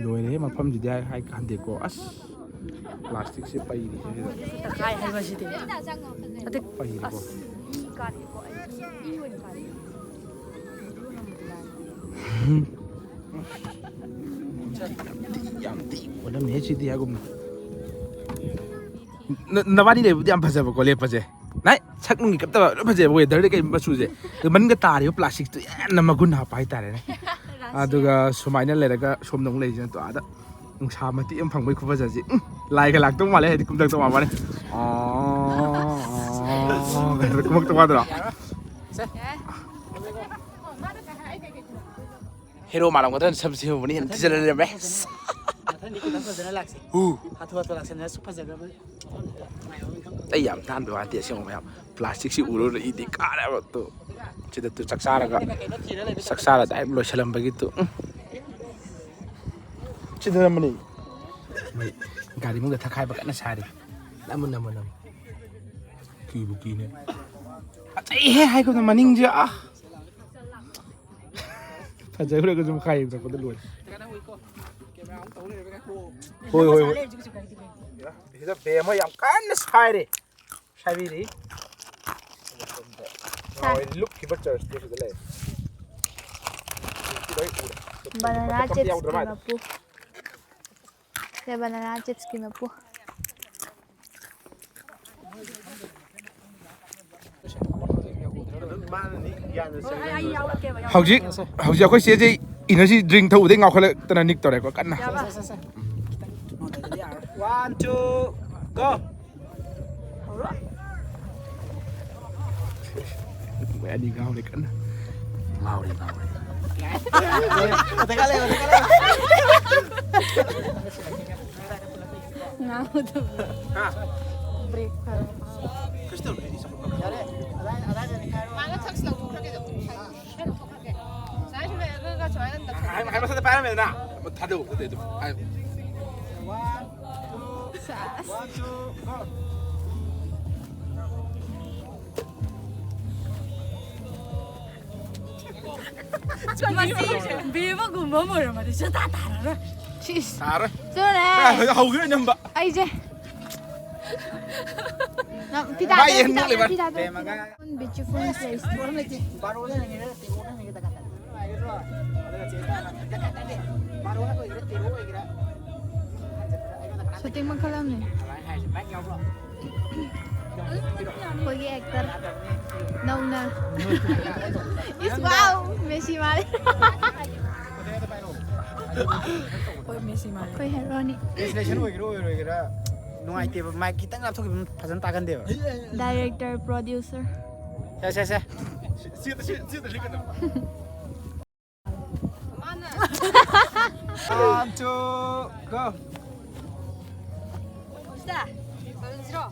ꯂꯣꯏꯔꯦꯍꯦ, ꯃꯐꯝꯁꯤꯗꯤ ꯍꯥꯏ, ꯍꯥꯏ ꯀꯥꯟꯗꯦꯀꯣ꯫ ꯑꯁ, plastic ꯁꯦ ꯄꯩꯔꯤ ꯁꯤꯗ꯫ ꯇꯛꯈꯥꯏ ꯍꯥꯏꯕꯁꯤꯗꯤ꯫ ꯑꯗ ꯄꯩꯔꯤꯀꯣ꯫ ꯑꯁ, ꯏ ꯀꯥꯔꯦꯀꯣ꯫ ꯑꯩ ꯏ ꯑꯣꯏꯅ ꯀꯥꯔꯦ꯫ ꯎꯝ꯫ ꯌꯥꯝ ꯊꯤ, ꯌꯥꯝ ꯊꯤ ꯑꯣꯜꯂꯝꯃꯦ ꯁꯤꯗꯤ ꯍꯥꯏꯒꯨꯝꯅ꯫ ꯅ-, ꯅꯕꯥꯅꯤ ꯂꯩꯕꯗꯤ ꯌꯥꯝ ꯐꯖꯕꯀꯣ ꯂꯦꯞꯄꯁꯦ꯫ ꯅꯥꯏ, ꯁꯛ ꯅꯨꯡꯒꯤ ꯀꯞꯇꯕ ꯂꯣꯏ ꯐꯖꯩꯕ, weather ꯗ ꯀꯩ ꯃꯆꯨꯁꯦ꯫ ꯑꯗꯨ ꯃꯅꯤꯡꯗ ꯇꯥꯔꯤꯕ plastic ꯇꯨ ꯍꯦꯟꯅ ꯃꯒꯨꯟ ꯍꯥꯞꯄ ꯍꯥꯏꯇꯥꯔꯦꯅꯦ꯫ ꯑꯗꯨꯒ ꯁꯨꯃꯥꯏꯅ ꯂꯩꯔꯒ ꯁꯣꯝꯗ ꯑꯃꯨꯛ ꯂꯩꯁꯤꯅ ꯇꯣ ꯑꯥꯗ ꯅꯨꯡꯁꯥ ꯃꯇꯦꯛ ꯑꯃ ꯐꯪꯕꯩ ꯈꯨꯐꯖꯁꯤ꯫ ꯎꯝ, ꯂꯥꯏꯒ ꯂꯥꯛꯇꯧ ꯃꯥꯜꯂꯦ, ꯍꯥꯏꯗꯤ ꯀꯨꯝꯊꯔꯛꯇꯧ ꯃꯥꯜꯂꯦ꯫ ꯑꯣ, ꯑꯣ, ꯀꯨꯝꯃꯛꯇꯧ ꯃꯥꯟꯗ꯭ꯔꯣ? ꯍꯦꯔꯣ ꯃꯥꯜꯂꯝꯒꯗ꯭ꯔꯅ ꯁꯝ ꯁꯦꯝꯃꯨꯕꯅꯤ, ꯍꯦꯟꯅ ꯊꯤꯖꯤꯜꯂ ꯂꯩꯔꯝꯃꯦ꯫ ꯃꯊꯪꯗꯤ ꯈꯤꯇꯪ ꯐꯖꯅ ꯂꯥꯛꯁꯤ꯫ ꯎ꯫ ꯍꯥꯊꯨ ꯍꯥꯊꯨ ꯂꯥꯛꯁꯟꯗꯅ ꯁꯨꯛ ꯐꯖꯈ꯭ꯔꯕ ꯑꯩ ꯌꯥꯝ ꯇꯥꯟꯕ ꯋꯥꯇꯦ ꯑꯁꯦꯡꯕ ꯃꯌꯥꯝ꯫ Plastic ꯁꯤ ꯎꯔꯨꯔ ꯏꯗꯤ ꯀꯥꯔꯦꯕ ꯇꯨ꯫ ꯁꯤꯗ ꯇꯨ ꯆꯥꯛ ꯆꯥꯔꯒ, ꯆꯥꯛ ꯆꯥꯔ direct ꯂꯣꯏꯁꯤꯜꯂꯝꯕꯒꯤ ꯇꯨ꯫ ꯎꯝ꯫ ꯁꯤꯗ ꯅꯝꯕꯅꯤ꯫ ꯃꯣꯏ ꯒꯥꯔꯤ ꯃꯅꯨꯡꯗ ꯊꯛꯈꯥꯏꯕ ꯀꯟꯅ ꯁꯥꯔꯤ꯫ ꯅꯝꯃꯨ, ꯅꯝꯃꯨ, ꯅꯝꯃꯨ꯫ ꯀꯤꯕꯨ ꯀꯤꯅꯦ꯫ ꯐꯖꯩꯍꯦ ꯍꯥꯏꯒꯨꯝꯅ ꯃꯅꯤꯡꯁꯦ, ꯑꯥ꯫ ꯐꯖꯈ꯭ꯔꯒꯁꯨ ꯃꯈꯥ ꯌꯦꯡꯊꯔꯛꯄꯗ ꯂꯣꯏꯔꯦ꯫ ꯍꯣꯏ, ꯍꯣꯏ, ꯍꯣꯏ꯫ ꯁꯤꯗ ꯕꯦꯝ ꯑꯃ ꯌꯥꯝ ꯀꯟꯅ ꯁꯥꯏꯔꯤ꯫ ꯁꯥꯏꯕꯤꯔꯤ꯫ ꯁꯥꯏ꯫ ꯅꯍꯥꯟꯋꯥꯏ ꯂꯨꯞꯈꯤꯕ church ꯇꯨ ꯁꯤꯗ ꯂꯩ꯫ ꯂꯣꯏ ꯎꯔꯦ꯫ Banana ꯃꯊꯛ ꯑꯝꯇ chips ꯌꯥꯎꯗ꯭ꯔ ꯀꯤ ꯃꯥꯜꯂꯦ꯫ ꯃꯄꯨ꯫ ꯁꯦ banana chips ꯀꯤ ꯃꯄꯨ꯫ ꯍꯧꯖꯤꯛ, ꯍꯧꯖꯤꯛ ꯑꯩꯈꯣꯏ ꯆꯦꯁꯦ energy drink ꯊꯛꯎꯕꯗꯩ ꯉꯥꯎꯈꯠꯂꯛꯇꯅ ꯅꯤꯛꯇꯧꯔꯦꯀꯣ ꯀꯟꯅ꯫ One, two, go. ꯃꯣꯏ ꯑꯅꯤ ꯉꯥꯎꯔꯦ ꯀꯟꯅ꯫ ꯉꯥꯎꯔꯦ, ꯉꯥꯎꯔꯦ꯫ ꯉꯥꯎꯗꯕ꯫ ꯍꯥ? Break ꯈꯔ꯫ ꯀꯩꯁꯨ ꯇꯧꯔꯣꯏ, ꯑꯩ ꯆꯠꯄ ꯉꯝꯃꯣꯏ꯫ ꯃꯥꯒ ꯊꯛꯁꯤ ꯂꯧꯊꯣꯛꯈ꯭ꯔꯒꯦ ꯑꯗꯨꯝ꯫ ꯁꯨꯃꯥꯏꯅ ꯂꯧꯊꯣꯛꯈ꯭ꯔꯒꯦ꯫ ꯁꯨꯃꯥꯏꯅ ꯁꯨꯝ ꯂꯩꯔꯒ ꯁꯨꯃꯥꯏꯅ ꯂꯧꯊꯣꯛꯈ꯭ꯔꯒꯦ꯫ ꯍꯥꯏ, ꯍꯥꯏ ꯃꯊꯛꯇ ꯄꯥꯏꯔꯝꯃꯦꯗꯅ꯫ ꯑꯃꯨꯛ ꯊꯥꯗꯧ, ꯑꯗꯨꯗꯩ ꯑꯗꯨꯝ ꯍꯥꯏ꯫ ꯃꯁꯤ ꯕꯦꯝꯃꯒꯨꯝꯕ ꯑꯃ ꯑꯣꯏꯔꯝꯃꯗꯤ ꯁꯨꯡꯇꯥ ꯇꯥꯔꯔꯣꯏ꯫ ꯁꯤꯁ꯫ ꯇꯥꯔꯣꯏ꯫ ꯆꯠꯂꯣꯍꯦ꯫ ꯑꯦ, ꯍꯧꯈꯤꯔꯣꯏ ꯅꯝꯕ꯫ ꯑꯩꯁꯦ꯫ ꯅꯪ ꯐꯤ ꯃꯥ ꯇꯥꯗꯣꯏ, ꯌꯦꯟ ꯐꯤ ꯃꯨꯛ ꯂꯩꯕ꯫ ꯇꯥꯗꯣꯏ, ꯐꯤ ꯇꯥꯗꯣꯏ꯫ Beautiful place꯫ ꯕꯥꯔꯣ ꯂꯩꯔꯤꯉꯩꯗ ꯇꯦꯡꯀꯣꯠ ꯑꯃ ꯍꯦꯛꯇ ꯀꯥꯈꯠꯂꯦ꯫ ꯑꯦꯛꯇꯤꯡ ꯃꯈꯜ ꯑꯃꯅꯦ꯫ ꯑꯩꯈꯣꯏꯒꯤ ꯑꯦꯛꯇꯔ ꯅꯧꯅ ꯏꯁ ꯋꯥꯎ ꯃꯦꯁꯤ ꯃꯥꯜꯂꯦ꯫ ꯍꯣꯏ ꯃꯦꯁꯤ ꯃꯥꯜꯂꯦ꯫ ꯑꯩꯈꯣꯏ ꯍꯦꯔꯣꯅꯤ꯫ ꯇ꯭ꯔꯥꯟꯁꯂꯦꯁꯟ ꯑꯣꯏꯒꯦꯔꯥ ꯑꯣꯏꯔꯣꯏꯒꯦꯔꯥ ꯅꯨꯡꯉꯥꯏꯇꯦꯕ, ꯃꯥꯏꯛ ꯈꯤꯇꯪ ꯂꯥꯞꯊꯣꯛꯈꯤꯕ ꯐꯖꯅ ꯇꯥꯒꯟꯗꯦꯕ꯫ Director, producer. ꯁꯦ ꯁꯦ ꯁꯦ꯫ ꯁꯤ ꯁꯤ ꯁꯤ ꯂꯤꯛꯀꯅꯣ꯫ One, two, go. ꯁꯤꯗ ꯀꯩꯅꯣꯁꯤꯔꯣ?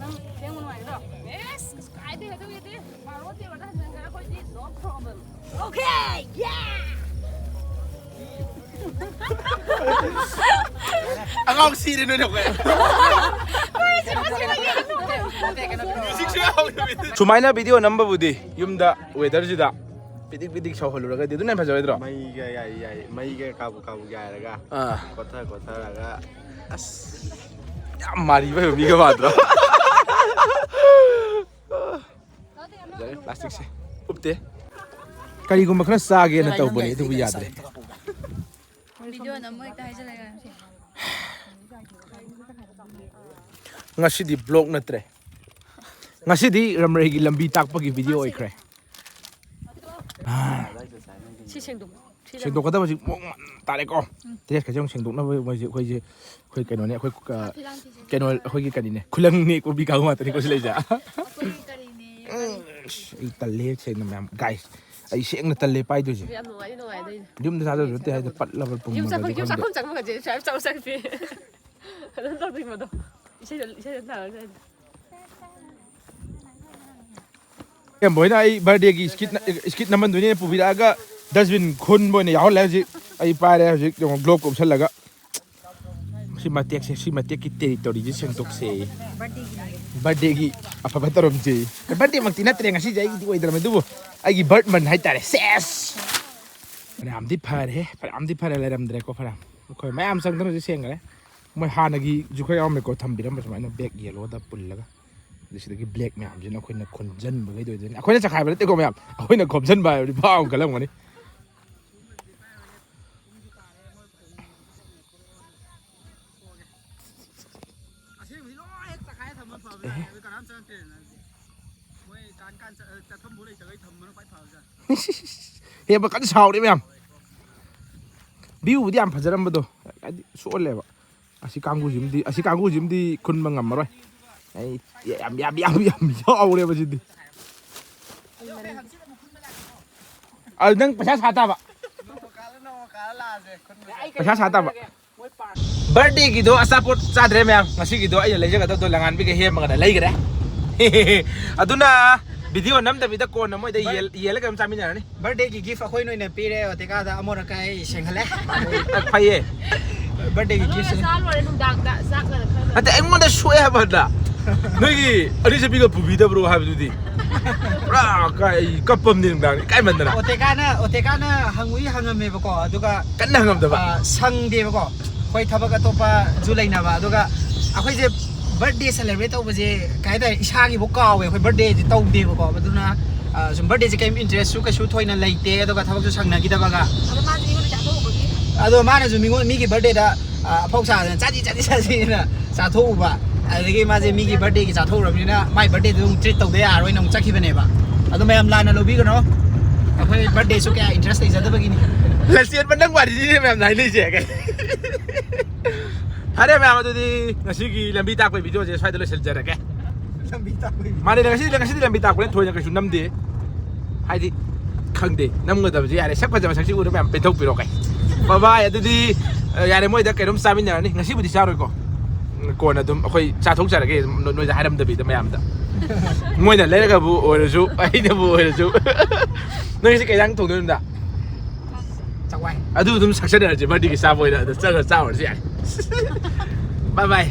ꯅꯪ ꯐꯦꯡꯕ ꯅꯨꯡꯉꯥꯏꯒꯗ꯭ꯔꯣ? ꯑꯦꯁ, ꯀꯩꯁꯨ ꯀꯥꯏꯗꯦ, ꯑꯗꯨꯒꯤꯗꯤ ꯕꯥꯔꯣ ꯇꯦꯔꯣꯗ ꯍꯟꯖꯟꯈ꯭ꯔꯦ ꯑꯩꯈꯣꯏꯗꯤ, no problem. Okay, yeah! ꯑꯉꯥꯡ ꯁꯤꯔꯦ ꯅꯣꯏꯅ ꯑꯩꯈꯣꯏ꯫ ꯃ꯭ꯌꯨꯖꯤꯛꯁꯨ ꯌꯥꯎꯗꯕꯤꯗ꯫ ꯁꯨꯃꯥꯏꯅ ꯚꯤꯗꯤꯑꯣ ꯅꯝꯕꯕꯨꯗꯤ ꯌꯨꯝꯗ ꯋꯦꯗꯔꯁꯤꯗ ꯄꯤꯗꯤꯛ ꯄꯤꯗꯤꯛ ꯁꯧꯍꯜꯂꯨꯔꯒꯗꯤ ꯑꯗꯨꯅ ꯍꯦꯟꯅ ꯐꯖꯔꯣꯏꯗ꯭ꯔꯣ? ꯃꯩꯒ ꯌꯥꯏ ꯌꯥꯏ, ꯃꯩꯒ ꯀꯥꯕꯨ ꯀꯥꯕꯨ ꯌꯥꯏꯔꯒ ꯑꯥ꯫ ꯀꯣꯊ ꯀꯣꯊꯔꯒ ꯑꯁ꯫ ꯌꯥꯝ ꯃꯥꯔꯤꯕ ꯃꯤꯒ ꯃꯥꯟꯗ꯭ꯔꯣ? ꯐꯖꯔꯦ, ꯄ꯭ꯂꯥꯁꯇꯤꯛꯁꯦ ꯎꯞꯇꯦ꯫ ꯀꯔꯤꯒꯨꯝꯕ ꯈꯔ ꯆꯥꯒꯦꯅ ꯇꯧꯕꯅꯦ, ꯑꯗꯨꯕꯨ ꯌꯥꯗ꯭ꯔꯦ꯫ ꯚꯤꯗꯤꯑꯣ ꯅꯝꯃꯣ ꯍꯦꯛꯇ ꯍꯥꯏꯖꯜꯂꯒ꯫ ꯉꯁꯤꯗꯤ ꯕ꯭ꯂꯣꯛ ꯅꯠꯇ꯭ꯔꯦ, ꯉꯁꯤꯗꯤ ꯔꯝꯔꯩꯒꯤ ꯂꯝꯕꯤ ꯇꯥꯛꯄꯒꯤ ꯚꯤꯗꯤꯑꯣ ꯑꯣꯏꯈ꯭ꯔꯦ꯫ ꯁꯤ ꯁꯦꯡꯗꯣꯛ-, ꯁꯤ ꯂꯝ-, ꯁꯦꯡꯗꯣꯛꯀꯗꯕꯁꯤ ꯃꯑꯣꯡ ꯃꯥꯟ ꯇꯥꯔꯦꯀꯣ꯫ ꯎꯝ꯫ ꯗ꯭ꯔꯦꯁꯀꯁꯦ ꯑꯃꯨꯛ ꯁꯦꯡꯗꯣꯛꯅꯕ ꯃꯣꯏꯁꯦ, ꯑꯩꯈꯣꯏꯁꯦ, ꯑꯩꯈꯣꯏ ꯀꯩꯅꯣꯅꯦ, ꯑꯩꯈꯣꯏ, ꯑ, ꯀꯩꯅꯣ, ꯑꯩꯈꯣꯏꯒꯤ ꯀꯔꯤꯅꯦ, ꯈꯨꯂꯪ ꯅꯦꯛꯄ ꯃꯤ ꯀꯥꯡꯕꯨ ꯉꯥꯛꯇꯅꯤꯀꯣ ꯁꯤ ꯂꯩꯁꯦ꯫ ꯑꯩꯈꯣꯏꯒꯤ ꯀꯔꯤꯅꯦ? ꯎꯝ, ꯑꯁ, ꯑꯩ ꯇꯜꯂꯦ ꯁꯦꯡꯅ ꯃꯌꯥꯝ꯫ ꯒꯥꯏꯁ, ꯑꯩ ꯁꯦꯡꯅ ꯇꯜꯂꯦ ꯄꯥꯏꯗꯣꯏꯁꯦ꯫ ꯌꯥꯝ ꯅꯨꯡꯉꯥꯏꯗꯤ ꯅꯨꯡꯉꯥꯏꯗꯣꯏꯅꯦ꯫ ꯌꯨꯝꯗ ꯆꯥꯗꯧꯁꯨ ꯅꯠꯇꯦ ꯍꯥꯏꯗꯤ ꯄꯠꯂꯕ ꯌꯨꯝ ꯄꯨꯝꯃꯒꯗꯤ ꯆꯥꯛꯈꯨꯝ, ꯌꯨꯝ ꯈꯪꯗꯦ꯫ ꯆꯥꯛꯈꯨꯝ ꯆꯪꯕꯒꯁꯦ ꯁ꯭ꯋꯥꯏ ꯆꯥꯎ ꯆꯪꯉꯛꯄꯤ꯫ ꯑꯗꯨꯝ ꯇꯧꯗꯣꯏ ꯃꯗꯣ꯫ ꯏꯁꯩꯗ, ꯏꯁꯩꯗ ꯊꯥꯔꯒ ꯁ꯭ꯋꯥꯏꯗ꯫ ꯏꯌꯥꯝꯕ ꯍꯣꯏꯅ ꯑꯩ ꯕꯥꯔꯗꯦꯒꯤ ꯁ꯭ꯀꯤꯠ, ꯁ꯭ꯀꯤꯠ ꯅꯝꯍꯟꯗꯣꯏꯅꯦ ꯄꯨꯕꯤꯔꯛꯑꯒ ꯗꯁꯕꯤꯟ ꯈꯨꯟꯕ ꯑꯣꯏꯅ ꯌꯥꯎꯍꯜꯂꯦ ꯍꯧꯖꯤꯛ꯫ ꯑꯩ ꯄꯥꯏꯔꯦ ꯍꯧꯖꯤꯛ, ꯌꯦꯡꯉꯣ, ꯒ꯭ꯂꯣꯞꯀ ꯎꯞꯁꯜꯂꯒ꯫ ꯁꯤ ꯃꯇꯦꯛꯁꯦ, ꯁꯤ ꯃꯇꯦꯛꯀꯤ ꯇꯦꯔꯤꯇꯣꯔꯤꯁꯦ ꯁꯦꯡꯗꯣꯛꯁꯦ꯫ ꯕꯥꯔꯗꯦꯒꯤ ꯑꯐꯕ ꯇꯧꯔꯝꯁꯦ꯫ ꯕꯥꯔꯗꯦꯃꯛꯇꯤ ꯅꯠꯇ꯭ꯔꯦ ꯉꯁꯤꯁꯦ, ꯑꯩꯒꯤꯗꯤ ꯑꯣꯏꯗ꯭ꯔꯕꯅꯤ, ꯑꯗꯨꯕꯨ ꯑꯩꯒꯤ ꯕꯥꯔꯠ ꯃꯟ ꯍꯥꯏꯇꯥꯔꯦ꯫ ꯁꯦꯁ! ꯐꯅꯌꯥꯝꯗꯤ ꯐꯔꯦ, ꯐꯅꯌꯥꯝꯗꯤ ꯐꯔꯦ, ꯂꯩꯔꯝꯗ꯭ꯔꯦꯀꯣ, ꯐꯅꯌꯥꯝ꯫ ꯑꯩꯈꯣꯏ ꯃꯌꯥꯝ ꯆꯪꯗꯅ ꯍꯧꯖꯤꯛ ꯁꯦꯡꯈ꯭ꯔꯦ꯫ ꯃꯣꯏ ꯍꯥꯟꯅꯒꯤꯁꯨ ꯈꯔ ꯌꯥꯎꯔꯝꯃꯦꯀꯣ, ꯊꯝꯕꯤꯔꯝꯕ ꯁꯨꯃꯥꯏꯅ ꯕꯦꯛ ꯌꯦꯜꯂꯣꯗ ꯄꯨꯜꯂꯒ꯫ ꯑꯗ ꯁꯤꯗꯒꯤ ꯕ꯭ꯂꯦꯛ ꯃꯌꯥꯝꯁꯤꯅ ꯑꯩꯈꯣꯏꯅ ꯈꯣꯝꯖꯤꯟꯕꯈꯩꯗꯣ ꯑꯣꯏꯗꯣꯏꯅꯤ꯫ ꯑꯩꯈꯣꯏꯅ ꯆꯈꯥꯏꯕ ꯅꯠꯇꯦꯀꯣ ꯃꯌꯥꯝ, ꯑꯩꯈꯣꯏꯅ ꯈꯣꯝꯖꯤꯟꯕ ꯍꯥꯏꯕꯗꯤ ꯚꯥꯞ ꯑꯃ ꯈꯜꯂꯝꯒꯅꯤ꯫ ꯆꯠꯇ꯭ꯔꯦꯗꯅ ꯍꯧꯖꯤꯛ꯫ ꯃꯣꯏ ꯀꯥꯟ ꯀꯥꯟ ꯆꯠ-, ꯆꯠꯐꯝꯕꯨ ꯂꯩꯇꯕꯩ ꯊꯝꯕꯅ ꯈ꯭ꯋꯥꯏ ꯐꯕꯖꯥꯠꯅꯤ꯫ ꯍꯦꯕ ꯀꯟꯅ ꯁꯥꯎꯔꯦ ꯃꯌꯥꯝ꯫ ꯚ꯭ꯌꯨꯕꯨꯗꯤ ꯌꯥꯝ ꯐꯖꯔꯝꯕꯗꯣ, ꯍꯥꯏꯗꯤ ꯁꯣꯛꯍꯜꯂꯦꯕ꯫ ꯑꯁꯤ ꯀꯥꯡꯕꯨꯁꯤꯃꯗꯤ, ꯑꯁꯤ ꯀꯥꯡꯕꯨꯁꯤꯃꯗꯤ ꯈꯨꯟꯕ ꯉꯝꯃꯔꯣꯏ꯫ ꯑꯩ ꯌꯥꯝ, ꯌꯥꯝ, ꯌꯥꯝ, ꯌꯥꯝ ꯌꯥꯎꯔꯦꯕ ꯁꯤꯗꯤ꯫ ꯑꯗꯨ ꯅꯪ ꯄꯩꯁꯥ ꯁꯥ ꯇꯥꯕ꯫ ꯄꯩꯁꯥ ꯁꯥ ꯇꯥꯕ꯫ ꯕꯥꯔꯗꯦꯒꯤꯗꯣ ꯑꯆꯥꯄꯣꯠ ꯆꯥꯗ꯭ꯔꯦ ꯃꯌꯥꯝ꯫ ꯉꯁꯤꯒꯤꯗꯣ ꯑꯩꯅ ꯂꯩꯖꯒꯗꯕꯗꯣ ꯂꯉꯥꯟꯕꯤꯒ ꯍꯦꯝꯃꯒꯅ ꯂꯩꯈ꯭ꯔꯦ꯫ ꯑꯗꯨꯅ ꯚꯤꯗꯤꯑꯣ ꯅꯝꯗꯕꯤꯗ ꯀꯣꯟꯅ ꯃꯣꯏꯗ ꯌꯦꯜ-, ꯌꯦꯜꯂꯒ ꯑꯗꯨꯝ ꯆꯥꯃꯤꯟꯅꯔꯅꯤ꯫ ꯕꯥꯔꯗꯦꯒꯤ ꯒꯤꯐ ꯑꯩꯈꯣꯏꯅ ꯑꯣꯏꯅ ꯄꯤꯔꯦ, ꯑꯣꯇꯦꯀꯥꯗ ꯑꯃꯣꯠ ꯑꯀꯥꯏ ꯁꯦꯡꯍꯜꯂꯦ꯫ ꯑ, ꯐꯩꯌꯦ꯫ ꯕꯥꯔꯗꯦꯒꯤ ꯂꯣꯏꯔ ꯒꯤꯐ꯫ ꯆꯥ ꯂꯣꯏꯔꯦ ꯅꯨꯡꯗꯥꯡꯗ ꯆꯥꯛ ꯈꯔ ꯈꯔ ꯅꯠꯇꯦ, ꯑꯩꯉꯣꯟꯗ ꯁꯣꯛꯑꯦ ꯍꯥꯏꯕ ꯅꯠꯇ꯭ꯔꯥ? ꯅꯣꯏꯒꯤ ꯑꯅꯤꯁꯨꯕꯤꯒ ꯄꯨꯕꯤꯗꯕ꯭ꯔꯣ ꯍꯥꯏꯕꯗꯨꯗꯤ꯫ ꯄꯨꯔꯥ ꯀꯥꯏ, ꯑꯩ ꯀꯞꯄꯝꯅꯤ ꯅꯨꯡꯗꯥꯡ ꯏꯀꯥꯏꯃꯟꯗꯅ꯫ ꯑꯣꯇꯦꯀꯥꯅ, ꯑꯣꯇꯦꯀꯥꯅ ꯍꯪꯉꯨꯏ ꯍꯪꯉꯝꯃꯦꯕꯀꯣ, ꯑꯗꯨꯒ, ꯀꯟꯅ ꯍꯪꯉꯝꯗꯕ꯫ ꯑ, ꯁꯪꯗꯦꯕꯀꯣ꯫ ꯑꯩꯈꯣꯏ ꯊꯕꯛ ꯑꯇꯣꯞꯄꯁꯨ ꯂꯩꯅꯕ, ꯑꯗꯨꯒ ꯑꯩꯈꯣꯏꯁꯦ ꯕꯥꯔꯗꯦ ꯁꯦꯂꯦꯕ꯭ꯔꯦꯠ ꯇꯧꯕꯁꯦ ꯀꯩ ꯍꯥꯏꯇꯥꯔꯦ, ꯏꯁꯥꯒꯤꯕꯨ ꯀꯥꯎꯋꯦ꯫ ꯑꯩꯈꯣꯏ ꯕꯥꯔꯗꯦꯁꯦ ꯇꯧꯗꯦꯕꯀꯣ, ꯑꯗꯨꯅ, ꯑ, ꯁꯨꯝ ꯕꯥꯔꯗꯦꯁꯦ ꯀꯩꯝ ꯏꯟꯇꯔꯦꯁꯇꯁꯨ ꯀꯩꯁꯨ ꯊꯣꯏꯅ ꯂꯩꯇꯦ, ꯑꯗꯨꯒ ꯊꯕꯛꯁꯨ ꯁꯪꯅꯈꯤꯗꯕꯒ꯫ ꯑꯗꯣ ꯃꯥꯁꯦ ꯃꯤꯉꯣꯟꯗ ꯆꯥꯊꯣꯛꯎꯕꯒꯤ꯫ ꯑꯗꯣ ꯃꯥꯅꯁꯨ ꯃꯤꯉꯣꯟ-, ꯃꯤꯒꯤ ꯕꯥꯔꯗꯦꯗ, ꯑ, ꯑꯐꯥꯎ ꯁꯥꯗꯅ ꯆꯥꯁꯤ, ꯆꯥꯁꯤ, ꯆꯥꯁꯤꯅ ꯆꯥꯊꯣꯛꯎꯕ꯫ ꯑꯗꯨꯗꯒꯤ ꯃꯥꯁꯦ ꯃꯤꯒꯤ ꯕꯥꯔꯗꯦꯒꯤ ꯆꯥꯊꯣꯛꯎꯔꯕꯅꯤꯅ ꯃꯥꯏ ꯕꯥꯔꯗꯦꯗꯨ ꯑꯃꯨꯛ ꯇ꯭ꯔꯤꯠ ꯇꯧꯗ ꯌꯥꯔꯣꯏꯅ ꯑꯃꯨꯛ ꯆꯠꯈꯤꯕꯅꯦꯕ꯫ ꯑꯗꯣ ꯃꯌꯥꯝ ꯂꯥꯟꯅ ꯂꯧꯕꯤꯒꯅꯣ, ꯑꯩꯈꯣꯏ ꯕꯥꯔꯗꯦꯁꯨ ꯀꯌꯥ ꯏꯟꯇꯔꯦꯁ ꯂꯩꯖꯗꯕꯒꯤꯅꯤ꯫ ꯂꯟꯆꯦꯟꯕ ꯅꯪ ꯋꯥꯔꯤꯁꯤꯅꯦ ꯃꯌꯥꯝꯅ ꯍꯥꯏꯅꯩꯁꯦ꯫ ꯐꯔꯦ ꯃꯌꯥꯝ, ꯑꯗꯨꯗꯤ ꯉꯁꯤꯒꯤ ꯂꯝꯕꯤ ꯇꯥꯛꯄꯒꯤ ꯚꯤꯗꯤꯑꯣꯁꯦ ꯁ꯭ꯋꯥꯏꯗ ꯂꯣꯏꯁꯤꯟꯖꯔꯒꯦ꯫ ꯂꯝꯕꯤ ꯇꯥꯛꯄꯒꯤ꯫ ꯃꯥꯅꯦ, ꯉꯁꯤꯗꯤ, ꯉꯁꯤꯗꯤ ꯂꯝꯕꯤ ꯇꯥꯛꯄꯅ ꯊꯣꯏꯅ ꯀꯩꯁꯨ ꯅꯝꯗꯦ꯫ ꯍꯥꯏꯗꯤ, ꯈꯪꯗꯦ, ꯅꯝꯒꯗꯕꯁꯦ ꯌꯥꯔꯦ, ꯁꯛ ꯐꯖꯕ ꯁꯛꯁꯤ ꯎꯔ ꯃꯌꯥꯝ ꯄꯦꯟꯊꯣꯛꯄꯤꯔꯣ ꯀꯩ꯫ ꯕꯥꯏ ꯕꯥꯏ꯫ ꯑꯗꯨꯗꯤ, ꯑ, ꯌꯥꯔꯦ, ꯃꯣꯏꯗ ꯀꯩꯅꯣꯝ ꯆꯥꯃꯤꯟꯅꯔꯅꯤ꯫ ꯉꯁꯤꯕꯨꯗꯤ ꯆꯥꯔꯣꯏꯀꯣ꯫ ꯎꯝ, ꯀꯣꯟꯅ ꯑꯗꯨꯝ ꯑꯩꯈꯣꯏ ꯆꯥꯊꯣꯛꯆꯔꯒꯦ, ꯑꯗꯨꯝ ꯅꯣ-, ꯅꯣꯏꯗ ꯍꯥꯏꯔꯝꯗꯕꯤꯗ ꯃꯌꯥꯝꯗ꯫ ꯃꯣꯏꯅ ꯂꯩꯔꯒꯕꯨ ꯑꯣꯏꯔꯁꯨ, ꯑꯩꯅꯕꯨ ꯑꯣꯏꯔꯁꯨ꯫ ꯅꯣꯏ ꯉꯁꯤ ꯀꯩ ꯏꯟꯖꯥꯡ ꯊꯣꯡꯗꯣꯏꯅꯣ ꯅꯨꯡꯗꯥꯡ? ꯆꯥꯛꯋꯥꯏ꯫ ꯑꯗꯨ ꯑꯗꯨꯝ ꯁꯛꯆꯟꯅꯔꯁꯦ, ꯕꯥꯔꯗꯦꯒꯤ ꯆꯥꯕ ꯑꯣꯏꯅ ꯑꯗ ꯆꯠꯂꯒ ꯆꯥꯎꯔꯁꯦ ꯌꯥꯔꯦ꯫ ꯕꯥꯏ ꯕꯥꯏ꯫